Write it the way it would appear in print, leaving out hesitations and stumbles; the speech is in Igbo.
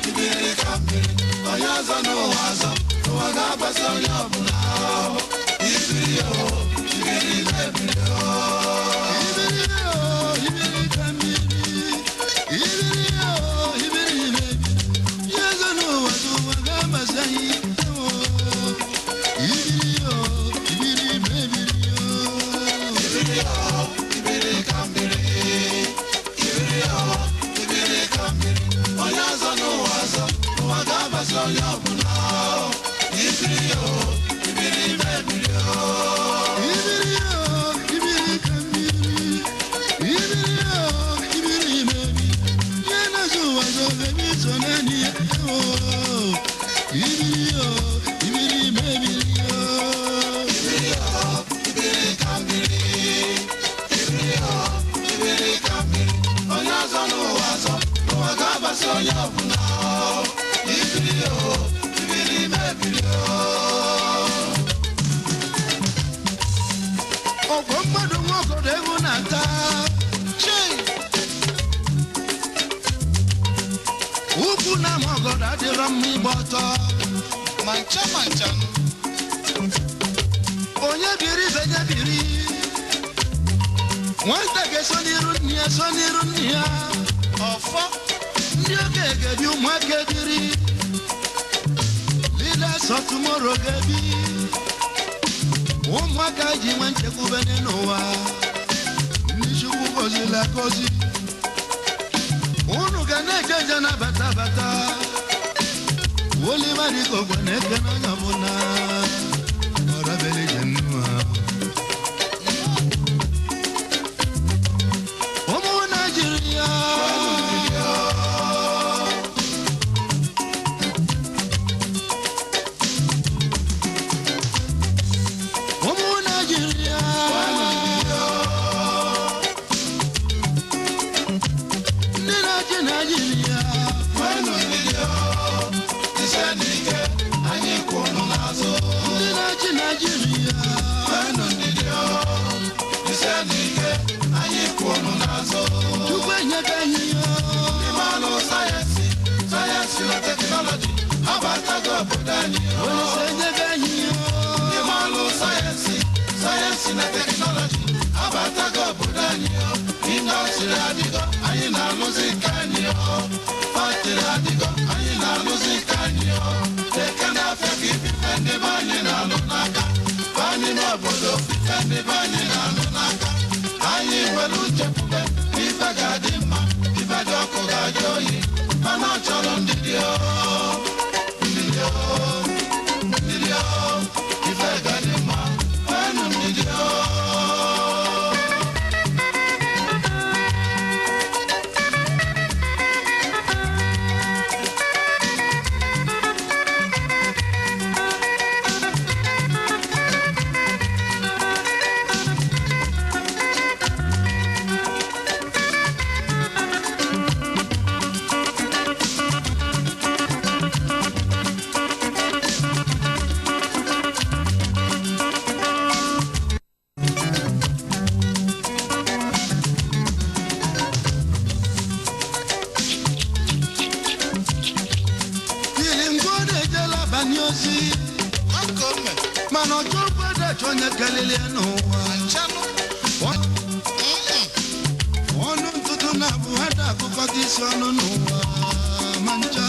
Ibiri ka mmiri, onye ọzọ n'ụwa azọ, ụwa ga-agbasa onye ọbụla. Ibiri o, ibiri mebiri o. Ibiri o, ibiri ka mmiri. Ibiri o, ibiri mebiri. Onye ọzọ n'ụwa azọ, ụwa ga-agbasa anyị. Ibiri o, ibiri mebiri o. Ibiri o, ibiri ka mmiri. Ibiri o, ibiri ka mmiri. Onye ọzọ n'ụwa azọ, ụwa ga-agbasa onye ọbụla. Ibiri o, ibiri mebiri o. Ibiri o, ibiri ka mmiri. Ibiri o, ibiri mebiri. Ihe na-azụ ụwa zọ ga-ebi so naanị ya. Ibiri o, ibiri mebiri o. Ibiri o, ibiri ka mmiri. Ibiri o, ibiri ka mmiri. Onye ọzọ n'ụwa azọ, ụwa ga-agbasa onye ọbụla. Ibiri o, ibiri mebiri o. Ọgwọ mmadụ nwaogodo ewu na-ata. Chii! Ukwu na ama ọgọdọ adịrọ mma ịgba ọtọ. Ma ncha ma ncha. Onye biri ibe ya biri. Nwata ga-eso n'iru nne ya, so n'iru nne ya. Ọfọ. Ndị okenye ga-ebi, ụmụaka ebiri. Leaders of tomorrow ga-ebi. Ụmụaka ji nwe nchekwube n'ụwa. Ndị Chukwu gọziri agọzi. Unu ga na-eje nje na-abata abata. Oliver dịka ogwe na-eke n'onye ọbụla. Ọrabele je nnu ha. Ụmụ Naijiria. Ụmụ Naijiria. Ndị na-achị Naijiria. Nwenụ ndidi o, ise n'ike, anyị kwụ unu n'azụ. Ndị na-achị Naijiria. Nwenụ ndidi o, ise n'ike, anyị kwụ unu n'azụ. Chukwu enyeka anyị ya. Ịmalụ sayensị, sayensị na teknọlọji, abatago obodo anyị o. Olise enyeka anyị ya. Ịmalụ sayensị, sayensị na teknọlọji, abatago obodo anyị o. Indọstrị adịgo, anyị na-alụzi nke anyị o. Faktịrị adịgo, anyị na-alụzi nke anyị o. Eke na-afịa ka ifife ndị be anyị na-alụ n'aka. Ba n'ime obodo ife ndị be anyị na-alụ n'aka. Anyị nwere uche kwube na ife ga-adị mma, ife dị ọkụ ga-ajụ oyi. Mana ọ chọrọ ndidi o, ndidi o, ndidi o, ife ga-adị mma, nweenụ ndidi o. Yiri ngwọrọ ejela banye ozi. Akome, Mana ọjọ gbọdọ achọ onye kelele ya n'ụwa. Nchanụ, Ọnụ ntụtụ na-abụ ha da akụkọta isi ọnụ n'ụwa ma ncha.